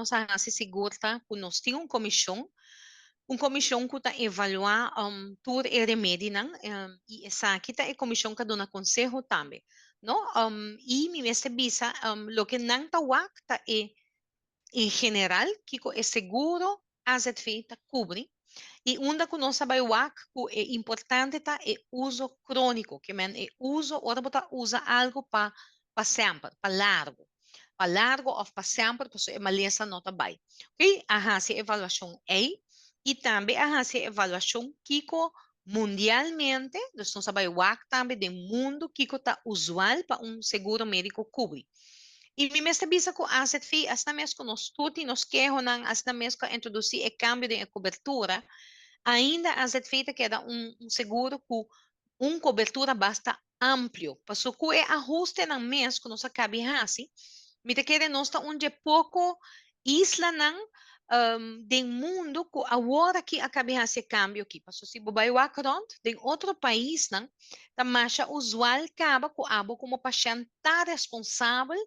nos a hasi sigur ta ku nos tin un komishon ku ta evaluá tur e remedinan, i esaki ta e komishon ku ta duna konseho tambe. No? I mi mester bisa, loke nan ta wak ta e en general, kiko e seguro AZV ta kubri, i unda ku nos a bai wak ku e importante ta e uso króniko, ke men e uso ora bo ta usa algu pa semper, pa largu. Pa largu òf pa semper, paso e malesa no ta bai. Ok? A hasi evaluashon ei i tambe a hasi evaluashon kiko mundialmente, dus nos a bai wak tambe den mundu kiko ta usual pa un seguro médiko kubri. I mi mester bisa ku AZV, asina mes ku nos tur tin nos kehonan, asina mes ku a introdusí e kambio di kobertura, ainda AZV ta keda un seguro ku un kobertura basta amplio. Paso ku e ahustenan mes ku nos a kaba di hasi, mi ta kere nos ta un di poko islanan den mundu ku awor aki a kaba di hasi kambio aki. Paso si bo bai wak rònt, den otro paisnan, ta masha usual kaba ku abo komo pashènt ta responsabel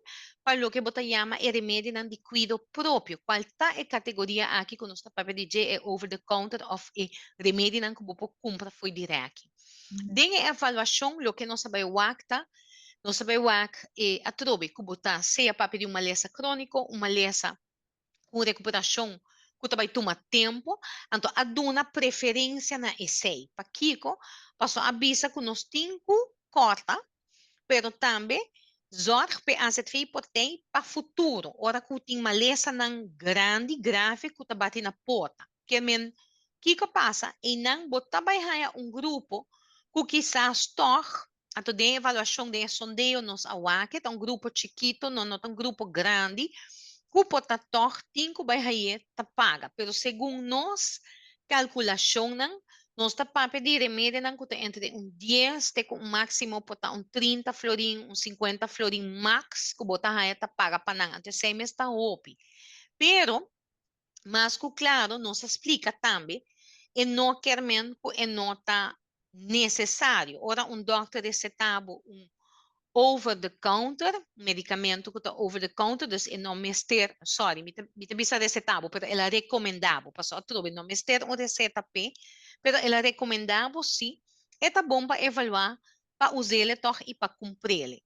pa loke bo ta yama e remedinan di kuido propio. Kual ta e kategoria aki ku nos ta papia di dje, e over the counter òf e remedinan ku bo por kumpra for di rèki. Den e evaluashon, loke nos a bai wak ta, nos a bai wak e atrobe ku bo ta sea papia di un malesa króniko, un malesa ku rekuperashon ku ta bai tuma tempu, anto a duna preferensia na esei. Pakiko? Paso a bisa ku nos tin ku kòrta, pero tambe zorg pa AZV por tin pa futuro, ora ku tin malesanan grandi, grave ku ta bati na porta. Ke men, kiko pasa? Einan bo ta bai haña un grupo ku kisas toch, anto den evaluashon, den sondeo nos a wak, ta un grupo chikitu, no ta un grupo grandi, ku por ta toch tin ku bai hañ'é ta paga. Pero segun nos kalkulashonnan, nos ta papia di remedinan ku ta entre un 10 te ku un máksimo por ta un 30 florin, un 50 florin max ku bo ta haña ta paga pa nan. Anto esei mes ta hopi. Pero, mas ku klaro, nos a splika tambe, e no ke men ku e no ta nesesario. Ora un dòkter resetá bo un over the counter, medikamento ku ta over the counter, dus e no mester, sorry, mi ta bisa resetá bo, pero el a rekomendá bo, paso atrobe, no mester un reseta p'e, pero el a rekomendá bo si, e ta bon pa evaluá, pa us'é toch i pa kumpr'é.